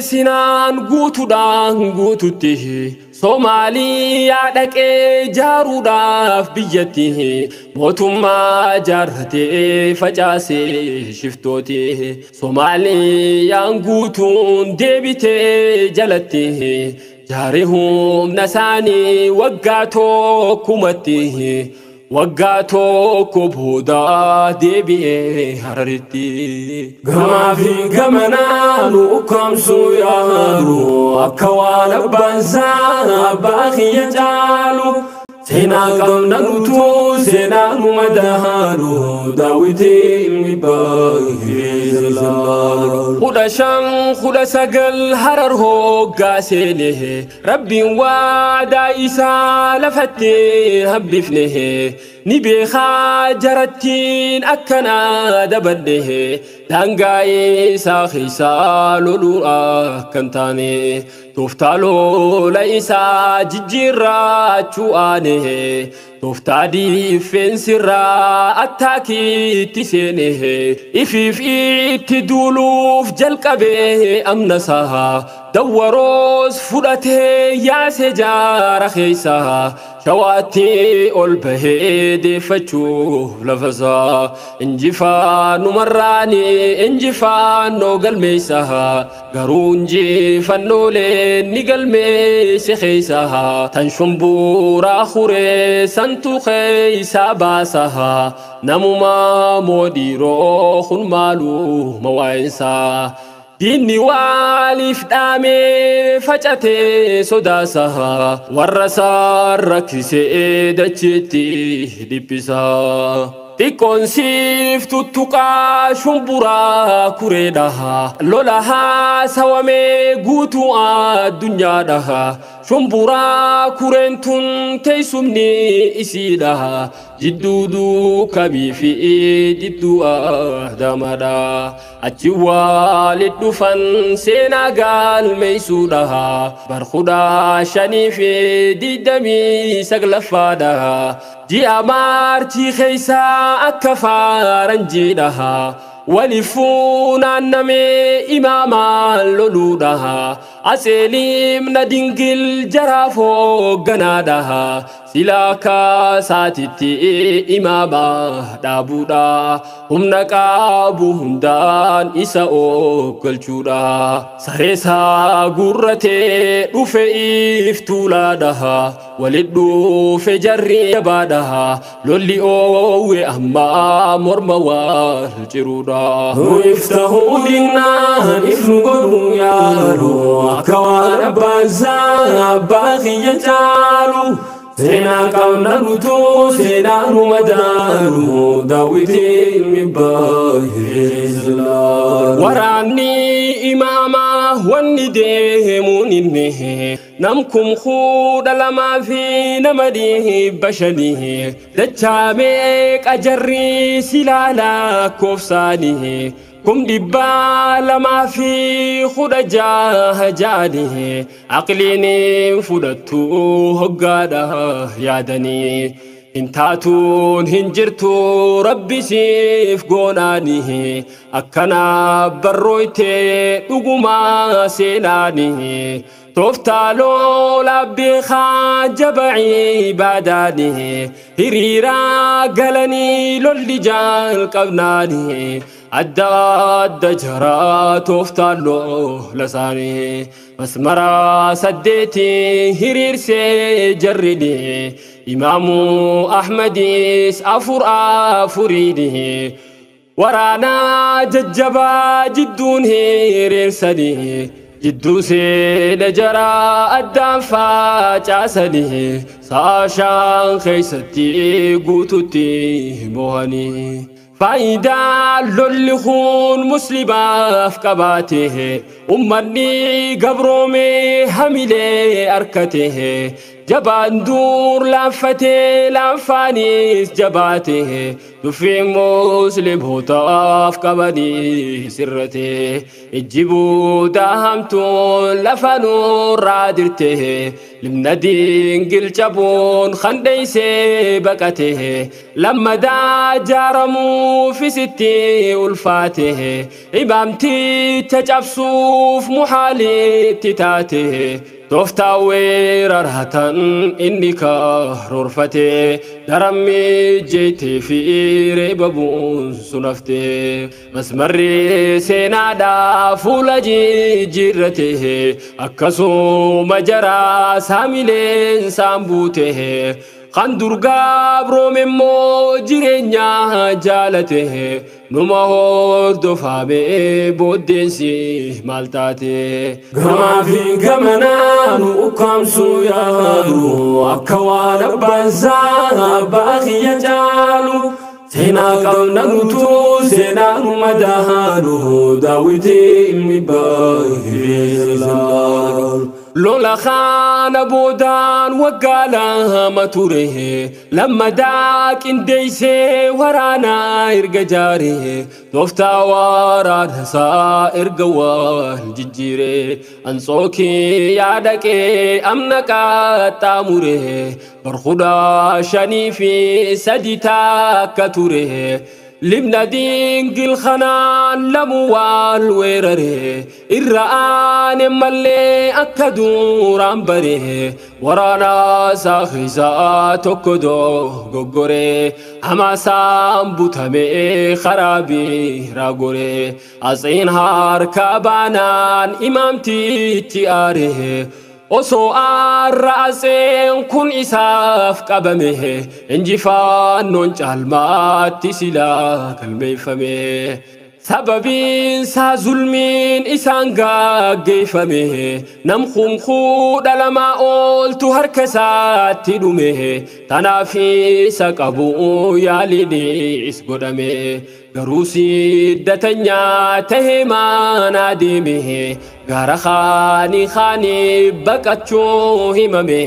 Sinaan guutuudhaan guututti Somaaliyaa dhaqee jaaruudhaaf biyyatti mootummaa jaarratee facaasee shiftooti. Somaaliyaan guutuun deebitee jalatti jaare humna isaanii waggaa tokkumatti. Waggaa tokko booda deebi'ee Hararitti. Gamaa fi gamanaa nu ukkaamsuu yaalu akka waan abbaan isaa abbaa kiyya caalu. Seenaa qabna nutuu seenaa nu madaalu daawwitii ilmi baay'ee zalaalu. 15 19 Harar hoggaa seene Rabbiin waadaa isaa lafatti hambifne ni beekaa jarattiin akkanaa dabanne daangaa isaa keessaa loluu akkan taane tooftaa lola isaa jijjiirraachuu aane tooftaa diifeensirraa attaakiitti seene ifiif itti duuluuf jalqabee amnasaa dawwaroos fudhatee yaase jaara keessaa shawaatti ol bahee deeffachuuf lafasaa injifaanumarraani injifaannoo galmeessaa garuu injifannoolee ni galmeesse keessaa tan shumburaa huree santu keessaa baasaa namumaa moodhiiroo kun maaluu mawaa'insaa. Diinni waaliif dhaamee facatee sodaasaa warra isaan rakkisee dachiitti dhiphisaa. Xiqqoon siif tuttuqaa shumburaa kureedha. Lola haasawamee guutuu addunyaadha. Shumburaa kureen tun teessumni isiidha. Jidduu duukamii fi jidduu aadamadha. Achi walit dhufan seenaa galmeessuudha. Bar 15 fi 29ffaadha. Ji'a Maarchii keessaa akka faaranjiidha. Walifuunaannamee imaamaan loluudha. Aseelimna dingil jaraaf hoogganaadha. Silaa kaasaatitti imaama dhaabuudha. Humna qabu hundaan isa ooggalchuudha. Sareesaa gurratee dhufe iftuulaadha. Walit dhufe jarri jabaadha. Lolli oowwe ammaa morma wal ciruudha. Nu iftahuu dinnaan if nu godhuu yaalu akka waan abbaan isaa abbaa kiyya caalu. Seenaa qabna nutuu seenaa nu madaalu daawwitii ilmi baay'ee zalaalu. Waraanni imaamaa wanni deemuun inni namkum 12 fi nama 500 dachaa qajarri silaa lakkoofsaanii 216,000 jaanii aqliin fudhattu hoggaadha yaadanii hin taatuun hin jirtu rabbisiif goonaanii akkana barrooytee dhugumaa seenaanii tooftaa lolaa beekaa jabacii baadaanii hiriiraa galanii lolli jalqabnaanii adda adda jaraa tooftaan lola isaanii masmara saddeeti hiriirsee jarrini imaamu ahmadis afur afuriini waraanaa jajjabaa jidduun hiriirsanii jidduu seena jaraa addaan facaasanii sa'a 5 keessatti guututti mo'anii. Faayidaa lolli kun muslimaaf qabaate ummanni gabroomee hamilee arkate jabaan dur laaffatee laaffaanis jabaate dhufee muslimootaaf qabanii sirrate ijjibuu dahamtuun lafa nurraa dirte. Libna Dingil cabuun khandheeysee baqate lammadaa jaaramuufisitti ulfaate imaamticha cabsuuf muhaalitti taate tooftaa weeraratan inni karoorfate darammii jeetee fi reeba bu'uun sun hafte masmarri seenaadhaa fuula jijjiirrate akkasuma jaraa saamileen saan buute kan durgaa biroome immoo jireenya jaalate numa hordofame booddeensi maal taate. Gamaa fi gamanaa nu ukkaamsuu yaalu akka waan abbaan isaa abbaa kiyya caalu. Seenaa qabna nutuu seenaa nu madaalu daawwitii ilmi baay'ee laalu. Lola kana boodaan waggaa 2 ture lammadaa qindeessee waraana erga jaare tooftaa waraana isaa erga wal jijjiire Ansookii yaadaqee amna qaxxaamure barkudhaa 5 fi 3 takka ture. Libna Dingil kanaan lamu wal weerare irra aane mallee akka duraan bare waraana isaa keessaa tokko dogoggore hamaasaan butame karaa biraa gore asiin harka baanaan imaamtichi aare osoo aarra aseen kun isaaf qabame injifannoon caalmaatti silaa galmeeffame. Sababiin isaa zulmiin isaan gaggeeffame nam kumkuudha 2 ooltu harka isaatti dhume tanaaf isa qabu yaaliinis godhame garuu siddatanyaa tahee maanaa deeme gara kaanii kaanii baqachuu himame.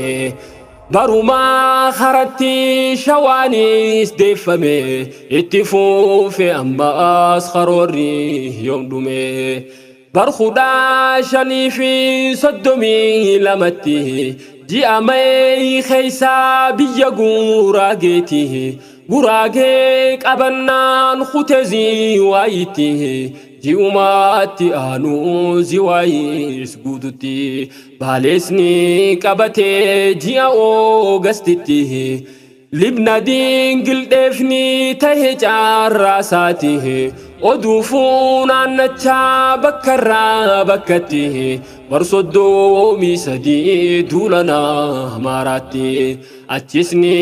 Barumaa karatti shawaanis deeffame itti fuufe ammaas karoorri yoom dhume. Barkudhaa 5 fi 32tti ji'a May keessaa biyya Guraageeti. Guraagee qabannaan kutee Ziwaayitti ji'umaatti aanuu Ziwaayis guututti Baaleesni qabatee ji'a Oogastitti Libna Dingil dheefni tahe caarraasaati oduu funaannachaa bakkarraa bakkatti bar 33 duulana maaraatti achisni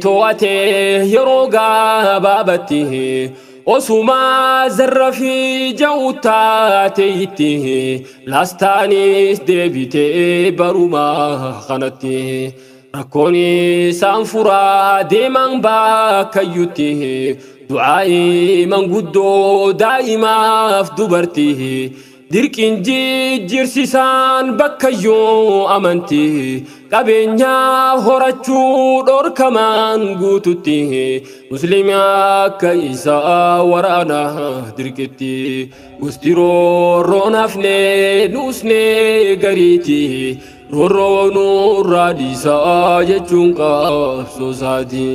to'atee yeroo gabaabaatti osuma zarra fi ja'u taateetti laastaanis deebitee baruma kanatti rakkoon isaan furaa deeman bakkayyutti du'aa'ii manguddoo daa'imaaf dubartii dirqiin jijjiirsisaan bakkayyuu amantii qabeenyaa horachuu dhorkamaan guututti musliima akka isaa waraana dirqitti gosti roorroon hafne nuusne gariiti roorroo nurraa dhiisaa jechuun qabsoo isaati.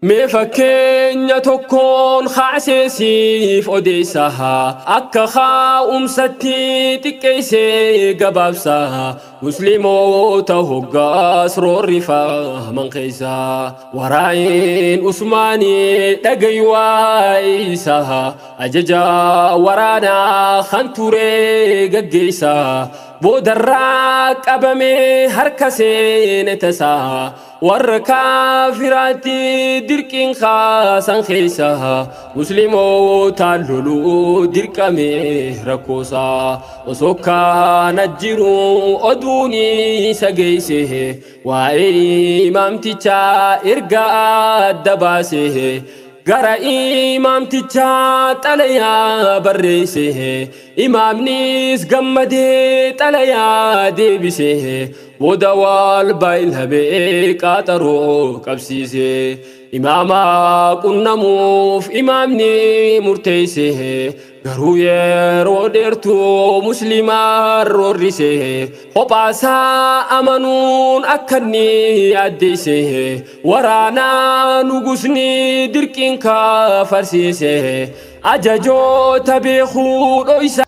Mee fakkeenya tokkoon kaaseesiif odeessaa akka kaa'umsatti xiqqeessee gabaabsaa musliimoota hoggaas roorrifaman keessaa waraa'in Usmaanii dhagayu waa'isaa ajaja waraanaa kan ture gaggeessaa boodarraa qabamee harka seene tasaa warra kaafiraatti dirqiin kaasan keessaa musliimoota loluu dirqame rakkoosaa osoo kana jiru oduun isa geesse waa'ee imaamtichaa erga adda baase gara imaamtichaa xalayaa barreesse imaamnis gammadee xalayaa deebise booda wal baay'ee qaxaroo qabsiise imaama qunnamuuf imaamni murteesse Garuu yeroo dheertuu musliimaa roorrise, kophaasaa amanuun akka inni yaaddise, waraanaa nugusni dirqiin kafarsiise, ajajoota beekuu dhoysa.